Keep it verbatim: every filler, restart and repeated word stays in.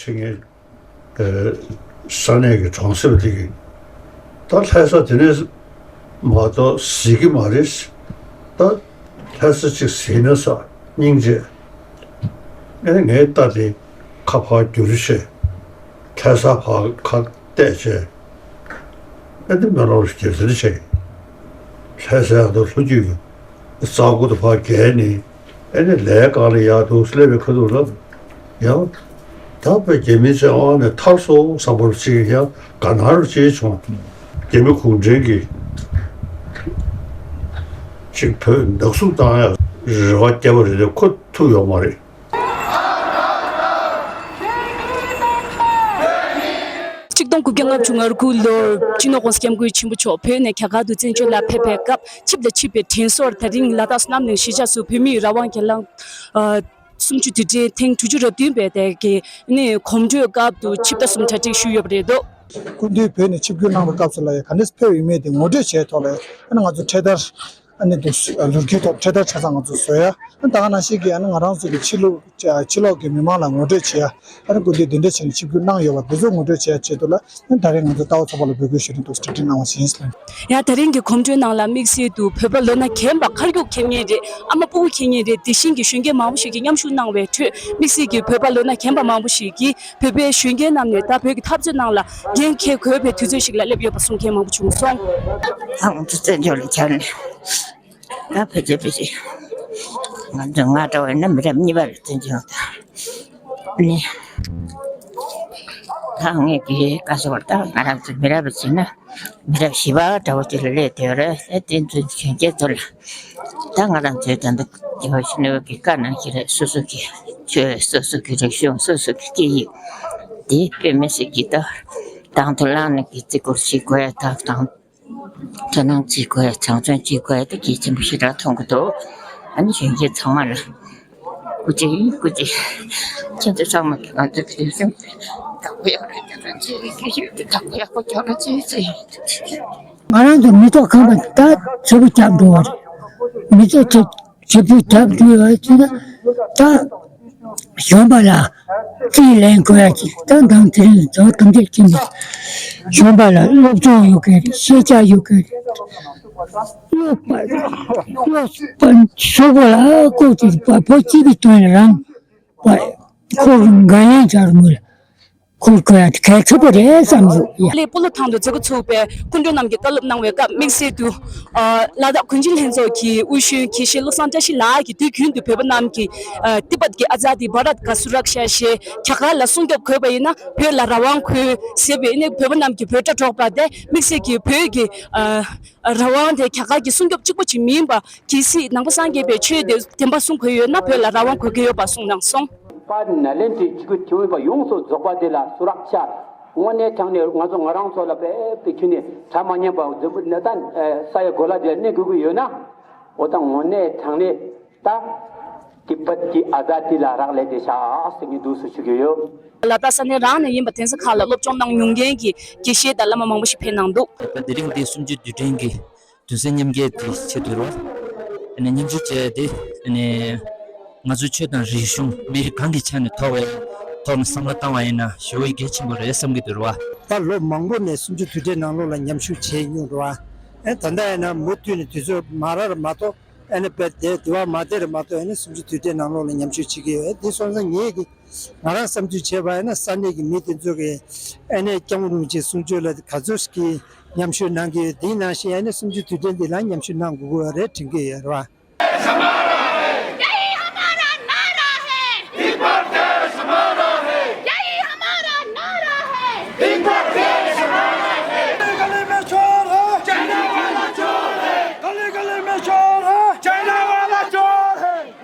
ཆེད་མཁན་ས་གནས་ཀྱི་གྲོང་གསེབ་དེ་གི་ད་ལྷ་ས་དེ་ནས་མ་གཏོགས་གཟིགས་ཀྱི་མ་རེད། ད་ལྷ་ས་གཅིག་གཟིགས་ན་ས་སྙིང་རྗེ། ཨེ་ངའི་རྟ་དེ་ཁ་ཕར་བསྒྱུར་བྱས་ལྷ་ས་ཕར་ཁ་གཏད་བྱས། ཨེ་འདི་མེ་ལོང་རེ་རྒྱལ་སྲིད་ཆེ། ལྷ་ས་ཡག་ཏུ་ལྷོ་རྒྱུད་ཀྱི་རྩ་མགོ་དུ་ཕར་བརྒལ་ནས་ཨེ་ནི་ལས་གང་ལ་ཡག་ཏུ་སླེབས་པའི་ཁ་ཐུག་ལ་ཡང་ད་བོད་རྒྱ་མི་བཙན་དབང་ནས་ཐར་སོང་བསམ་པར་ཅིག་ཡང་དགའ་སྣང་ཅིག་བྱུང་། རྒྱ་མི་གུང་ཁྲན་གྱིས་ཅིག་བོད་ནག་བསུབ་བཏང་ཡག་རེ་བ་བརྒྱབ་པ་རེད་དེ་ཁོ་ཐུབ་ཡོད་མ་རེད། ཆིག་སྟོང་དགུ་བརྒྱ་ལྔ་བཅུ་ང་དགུ་ལོར་སྤྱི་ནོར་༸གོང་ས་༸སྐྱབས་མགོན་ཆེན་པོ་མཆོག་བོད་ནས་རྒྱ་གར་དུ་བཙན་བྱོལ་ལ་ཕེབས་པའི་སྐབས་ཆིབས་དང་ཆིབས་པའི་དྲན་གསོར་ད་རིང་ལ་དྭགས་བསོད་ནམས་གླིང་གཞིས་ཆགས་སུ་བོད་མིའི་རང་དབང་སྒེར་ལངས་གསུམ་བཅུ་དུས་དྲན་ཐེངས་དྲུག་ཅུ་རེ་བདུན་པའི་དེ་གའི་ནི་གོམ་བགྲོད་སྐབས་སུ་ཆིབས་རྟ་གསུམ་གྲ་སྒྲིག་ཞུས་ཡོད་པ་རེད་འདུག་སྐུ་མདུན་བོད་ནས་ཆིབས་བསྒྱུར་གནང་བའི་སྐབས་སུ་ལ་ཡང་ག་འདྲས་ཕེབས་ཡོད་མེད་དེ་ངོ་སྤྲོད་བྱས་ཐོག་ལ་ཡང་ང་ཚོ་འཕྲེད་དར་ཨ་ནི་འདུག་ལོ་རྒྱུས་ཐོག་འཕྲེད་དར་ཆ་ཚང་ང་ཚོ་བཟོ་ཡ། ད་ག་ནང་བཞིན་གྱི་ཨ་ནི་ང་རང་ཚོ་གི་ཕྱི་ལོགས་ཕྱི་ལོགས་ཀྱི་མི་མང་ལ་ངོ་སྤྲོད་བྱེད་ཡ། ཨ་ནི་སྐུ་མདུན་འདི་འདྲ་བྱས་ནས་ཆིབས་བསྒྱུར་གནང་ཡོད་པ་འདི་ཚོ་ངོ་སྤྲོད་བྱེད་ཡ་ཆེད་དུ་ལ་ཨ་ནི་ད་རེས་ང་ཚོ་ལྟ་བ་ཚོགས་པ་ལ་འབོད་སྐུལ་ཞུ་རིན་འདུག་གྲ་སྒྲིག་གནང་བ་ཞིག་ཡིན་ཟེར། ཡང་ད་རིང་གི་གོམ་བགྲོད་ནང་ལ་དམིགས་བསལ་དུ་བོད་པ་ལོ་ན་རྒན་པ་ཁ་རྒྱུག་མཁས་མཁན་རེད། ཨ་མ་སྤུ་གུ་མཁས་མཁན་རེད། དེ་བཞིན་གྱི་གཞོན་སྐྱེས་མང་པོ་ཞིག་གིས་མཉམ་ཞུགས་གནང་བའི་ཁྲོད་དམིགས་བསལ་གྱི་བོད་པ་ལོ་ན་རྒན་པ་མང་པོ་ཞིག་གིས་བོད་པའི་གཞོན་སྐྱེས་རྣམས་ནས་ད་བོད་ཀྱི་འཐབ་རྩོད་ནང་ལ་འགན་འཁྱེར་དགོས་པའི་དུས་ཚོད་ཞིག་ལ་སླེབས་ཡོད་པ་གསུང་མཁན་མང་པོ་བྱུང་སོང་། ཨང་ཙི་བཙན་བྱོལ་ལ་ཁྱབ་ནས་ད་བོད་ཚོད་བོད་ཅིག་ང་ཚོ་ང་འདྲ་བ་ཡིན་ན་མི་རབས་གཉིས་པ་རེད་བཙན་བྱོལ་ད་ནི་ད་ངས་གི་བཀའ་ཟེར་བར་ད་ང་རང་ཚོ་མི་རབས་ཅིག་ན་མི་རབས་བཞི་པ་འདྲ་བོ་ཅིག་ལ་སླེབས་བསྡད་ཡོད་རེད། དེ་དེ་ཚོ་གཞོན་སྐྱེས་ཚོ་ལ་ད་ང་རང་ཚོའི་ད་ལྟ་རྒྱལ་བ་ཡིད་བཞིན་ནོར་བུ་གི་བཀའ་གནང་གི་རེད། སོ་སོ་གི་ཆོས་སོ་སོ་གི་རིག་གཞུང་སོ་སོ་གི་སྐད་ཡིག་དེ་དཔེ་མི་སྲིད་ཀྱི་ད་དང་དུ་བླངས་ནས་ཀྱི་བརྩི་བཀུར་བྱེད་དགོས་ཡ་ད་དང་དོ་སྣང་བྱེད་དགོས་ཡ་ཆང་མཚོན་བྱེད་དགོས་ཡ་དེ་གལ་ཆེན་པོ་ཞེ་དྲག་མཐོང་གི་འདུག་ཨ་ནི་གཞོན་སྐྱེས་ཚང་མ་ལ་སྐུ་མཁྱེན་སྐུ་མཁྱེན་ཁྱེད་ཚོ་ཚང་མ་གི་ང་ཚོ་གི་སེམས་བདག་པོ་ཡག་རེད། ཁྱེད་ཚོ་ཚེ་རིང་སྐྱིད་ཤོད་དེ་བདག་པོ་ཡག་པོ་རྒྱག་རོགས་བྱེད་ཟེར། ང་རང་ཚོ་མི་ཐོག་ཁང་པ་ད་ཆེ་པོ་རྒྱབ་འགྲོ་བ་རེད། མི་ཐོག་ཆེ་ཆེ་པོ་རྒྱབ་འགྲོ་བ་ཅི་ན་ད་གཞོན་པ་ལ་རྩིས་ལེན་དགོས་ཡ་ཅིག་ད་མདང་དེ་རིང་ཛའོ་ཐམས་ཅད་ཀྱིས་མི་གཞོན་པ་ལ་སློབ་སྦྱོང་ཡོད་མཁན་རེད། ཤེས་བྱ་ཡོད་མཁན་རེད། སློབ་པ་སློབ་པ་ཕྱུག་པོ་ལ་ལྐོག་ཅིག་བོད་སྤྱི་པའི་དོན་ལ་རང་བ་ཁོ་འགན་ལེན་བྱ་རུ་མོད་ལ་ཁོ་དགོས་ཡ་དེ་གལ་ཆེ་པོ་རེད་བསམ་ཡོད་ཡ། ལས་སྤོ་ལོ་ཐང་དུ་མཛད་འགོ་ཚུགས་པའི་སྐུ་མགྲོན་རྣམས་ཀྱིས་བཀའ་སློབ་གནང་བའི་སྐབས་དམིགས་བསལ་དུ་ལ་དྭགས་གངས་ཅན་ལྷན་ཚོགས་ཀྱི་དབུ་གཞོན་དགེ་བཤེས་བློ་བཟང་བཀྲ་ཤིས་ལགས་ཀྱིས་དུས་རྒྱུན་དུ་བོད་པ་རྣམས་ཀྱིས་ཏི་པད་ཀྱི་ཨ་ཛཱ་དི་བྷ་རཏ་ག་སུ་རཀ་ཤ་ཞེས་རྒྱ་གར་ལ་སྲུང་སྐྱོབ་དགོས་པ་ཡིན་ན་བོད་ལ་རང་དབང་དགོས་ཟེར་བའི་ནི་བོད་པ་རྣམས་ཀྱི་བོད་སྒྲ་སྒྲོག་པ་དེ་དམིགས་བསལ་གྱིས་བོད་ཀྱི་རང་དབང་དེ་རྒྱ་གར་གྱི་སྲུང་སྐྱོབ་གཅིག་པོ་ཅིག་མིན་པ། གལ་སྲིད་ནང་པ་སངས་རྒྱས་པའི་ཆོས་དེ་བདེན་པ་སྲུང་དགོས་ཡོད་ན་བོད་ལ་རང་དབང་དགོས་ཀྱི་ཡོད་པ་གསུངས་གནང་སོང་། པ་ནཱ་ལེནྡྲའི་ཆོས་སྐུ་ཐུན་འོད་པ་ཡོངས་སུ་རྫོགས་པ་དེ་ལ་སུ་རཀ་ཤ། དངོས་གནས་དྲང་གནས་ང་ཚོ་ང་རང་ཚོ་ལ་དཔེ་དཔེ་ཁྱོན་ནས་གྲ་མ་ཉན་པ་འཛམ་བུ་གླིང་ད་ས་ཡ་གོ་ལ་དེ་གནས་དགོས་ཀྱི་ཡོད་ན། འོ་ད་དངོས་གནས་དྲང་གནས་ད་ཏི་པད་ཀྱི་ཨ་ཛཱ་དི་ལ་རག་ལས་དེ་ཤག་ཟེར་ངས་འདུག་སེ་ཞུ་གི་ཡོད། ལ་དྭགས་ས་གནས་རང་ནས་ཡིན་པ་གདན་ས་ཁག་ལ་སློབ་སྦྱོང་གནང་མྱོང་མཁན་གྱི་དགེ་བཤེས་དང་བླ་མ་མང་པོ་ཞིག་ཕེབས་གནང་འདུག་ད་དེ་རིང་འདི་གསུམ་བཅུའི་དུས་དྲན་གྱི་དུས་ཚོད་མཉམ་འཁེལ་དེ་ཆེད་དུ་རོ། ཨ་ནི་མཉམ་ཞུགས་བྱས་ཏེ་ཨ་ནི་ང་ཚོའི་ཆོས་དང་རིག་གཞུང་མི་རིགས་གང་གི་ཆ་ནས་ཐོག་བའི་ཐོག་ནས་བསམ་བློ་བཏང་བ་ཡིན་ན་ཞེ་པོ་གལ་ཆེན་པོ་རེད་བསམ་གྱི་འདུག་རོ། ད་ལོ་མང་པོ་ནས་གསུམ་བཅུ་དུས་དྲན་ནང་ལོགས་ལ་མཉམ་ཞུགས་བྱས་མྱོང་རོ། ཨ་ད་ལྟ་ཡིན་ན་མུ་མཐུད་ནས་དུས་ཚོད་མ་རག་ར་མ་གཏོགས། ཨ་ནི་དཔེ་དེ་དུས་བ་མ་དེ་རེད་མ་གཏོགས་ཨ་ནི་གསུམ་བཅུ་དུས་དྲན་ནང་ལོགས་ལ་མཉམ་ཞུགས་བྱེད་ཀྱི་ཡོད། དེ་སོང་ཙང་ངས་ཀྱི་ང་རང་བསམ་ཚུལ་བྱས་པ་ཡིན་ན་ས་གནས་ཀྱི་མི་དེ་ཚོ་གི་ཨ་ནི་སྐྱབས་མགོན་རིན་པོ་ཆེའི་གསུང་ཆོས་ལ་ག་ཚོད་ཀྱི་མཉམ་ཞུགས་གནང་གི་ཡོད། དེའི་ནང་བཞིན་ཨ་ནི་གསུམ་བཅུ་དུས་དྲན་འདི་ལ་མཉམ་ཞུགས་གནང་དགོས་ཀྱི་ཡོད་རེད་དྲན་གྱི་ཡོད་རེད་བ། यही हमारा नारा है। यही हमारा नारा है।